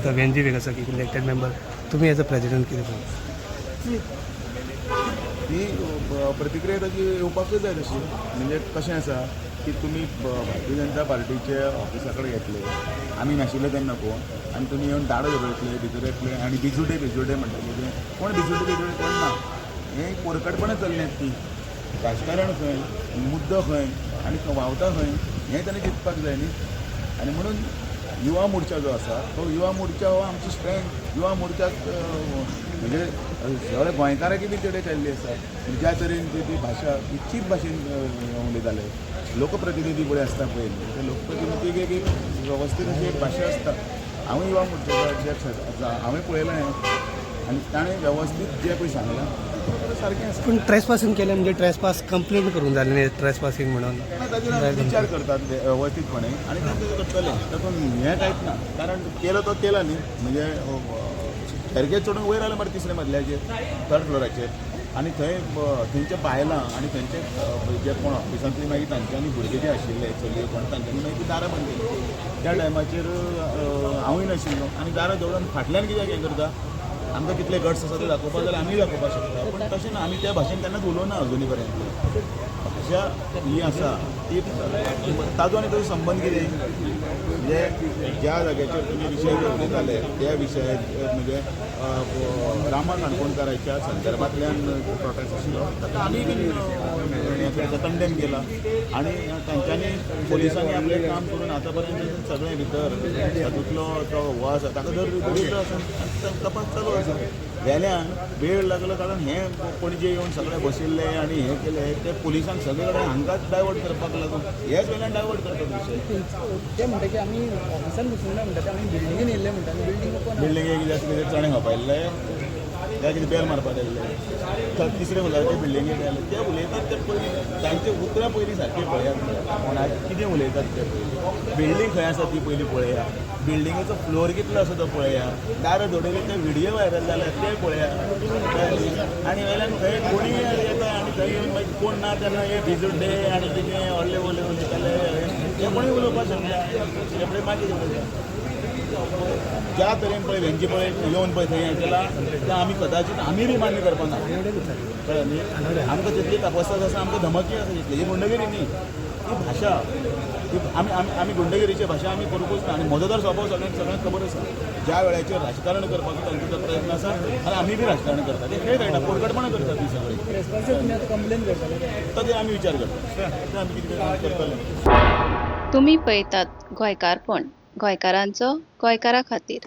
आतां वेंजी वेगासा की elected member तुमी एज अ प्रेजिडेंट कितें सांगता? ही प्रतिक्रिया ताची येवपाकच जाय तशी. म्हणजे कशें आसा की तुमी भारतीय जनता पार्टीचे ऑफिसा कडेन येतले, आमी नाशिल्ले तेन्ना कोण, आनी तुमी येवन दारां धरयतले, भितर येतले आनी बिजुटे बिजुटे म्हणटा. कितें कोण बिजुटे बिजुटे कोण ना. हें पोरकटपणां चल्ल्यात ती. राजकारण खंय, मुद्दो खंय आनी व्हांवता खंय हें ताणें चिंतपाक जाय न्ही. आनी म्हणून युवा मोर्चा जो आसा तो युवा मोर्चा हो आमची स्ट्रेंथ. युवा मोर्चाक म्हणजे सगळे गोंयकारांकी बी तेडे केल्ली आसा. ज्या तरेन ती ती भाशा ती चीप भाशेन उलयताले. लोकप्रतिनिधी पळय आसता पळय न्ही, ते लोकप्रतिनिधीक एक एक वेवस्थीत अशी एक भाशा आसता. हांव युवा मोर्चाचो अध्यक्ष आसा, हांवें पळयलां हें आनी ताणें वेवस्थीत जें पळय सांगलां तें सारकें आसा. पूण ट्रेसपासींग केलें म्हणजे ट्रेसपास कंप्लेन करूंक जालें न्ही ट्रेसपासींग म्हणून. ना, ताजेर आमी विचार करतात वेवस्थीतपणे आनी ते करतले. तातूंत हें कांयच ना, कारण केलो तो केला न्ही. म्हणजे स्टॅरकेज चडून वयर आयलो मरे तिसऱ्या मजल्याचेर, थर्ड फ्लोराचेर, आनी थंय थंयच्या बायलां आनी थंयचे जे कोण ऑफिसांतली मागीर तांच्यांनी भुरगे जे आशिल्ले, चलयो कोण, तांच्यांनी मागीर ती दारां बंद केली. त्या टायमाचेर हांवूय नाशिल्लो आनी दारां दवरून फाटल्यान कित्याक हें करता? आमकां कितले गट्स आसा ते दाखोवपाक जाल्यार आमी दाखोवपाक शकता, पूण तशें ना. आमी त्या भाशेन केन्नाच उलोवना अजुनी पर्यंत. भाशा ही आसा ती ताजो आनी ताजो संबंद कितें? म्हणजे ज्या जाग्याचेर तुमी विशय जे उलयताले त्या विशयाचेर, म्हणजे रामा काणकोणकाराच्या संदर्भांतल्यान प्रोटेस्ट आशिल्लो, ताका आमी बीन हें केलां, कंडेम केला आनी तांच्यांनी पोलिसांनी आपलें काम करून आतां पर्यंत सगळें भितर तातूंतलो तो हो आसा ताका धरिल्लो आसा आनी तपास चालू आसा. वेल्यान वेळ लागलो, कारण हे पणजे येवन सगळे बशिल्ले आनी हे केले ते पोलिसांक सगळे कडेन हांकांच डायवर्ट करपाक लागून हेच वेल्यान डायवर्ट करतात विशय. ते म्हणटा की आमी ऑफिसान घुसूंक ना म्हणटा ते, आमी बिल्डिंगेन येयल्ले म्हणटा आनी बिल्डींग ओपन. बिल्डिंगेक कितें कितें चणे खावपा आयिल्ले काय कितें बेल मारपाक आयिल्ले? तिसरे फ्लोराचे बिल्डिंगेक आयले ते उलयतात ते पयलीं तांचे उतरां पयलीं सारकीं पळयात. कोणाक कितें उलयतात ते पयलीं, बिल्डींग खंय आसा ती पयलीं पळया, बिल्डिंगेचो फ्लोर कितलो आसा तो पळया, दारां धडयले ते व्हिडियो व्हायरल जाले ते पळया. आनी वेल्यान थंय कोणीय येता आनी थंय येवन मागीर कोण ना तेन्ना हे भिजुड्डे आनी कितें व्हडले व्हडले उलयताले ते कोणूय उलोवपाक शकता. ते पळय मागीर उलयता. ज्या तरेन पळय हेंची पळय येवन पळय थंय हें केलां तें आमी कदाचित आमी बी मान्य करपाक ना. कळ्ळें न्ही? आमकां तितली तपासत आसा, आमकां धमकी आसा तितली. ही गुंडगिरी न्ही, ही भाशा ही आमी आमी आमी गुंडगिरीची भाशा आमी करूंकूच ना. आनी म्हजो तर स्वभाव सगळ्यांक सगळ्यांक खबर आसा. ज्या वेळाचेर राजकारण करपाचो तांचो तो प्रयत्न आसा आनी आमी बी राजकारण करता ते खेळ खेळटा, पोरकटपणां करतात ती सगळी. ट्रेसपासाचेर तुमी आतां कंप्लेन करतले? ताचेर आमी विचार करता, ते आमी कितें करतले. तुमी पळयतात गोंयकारपण, गोंयकारांचो गोंयकारा खातीर.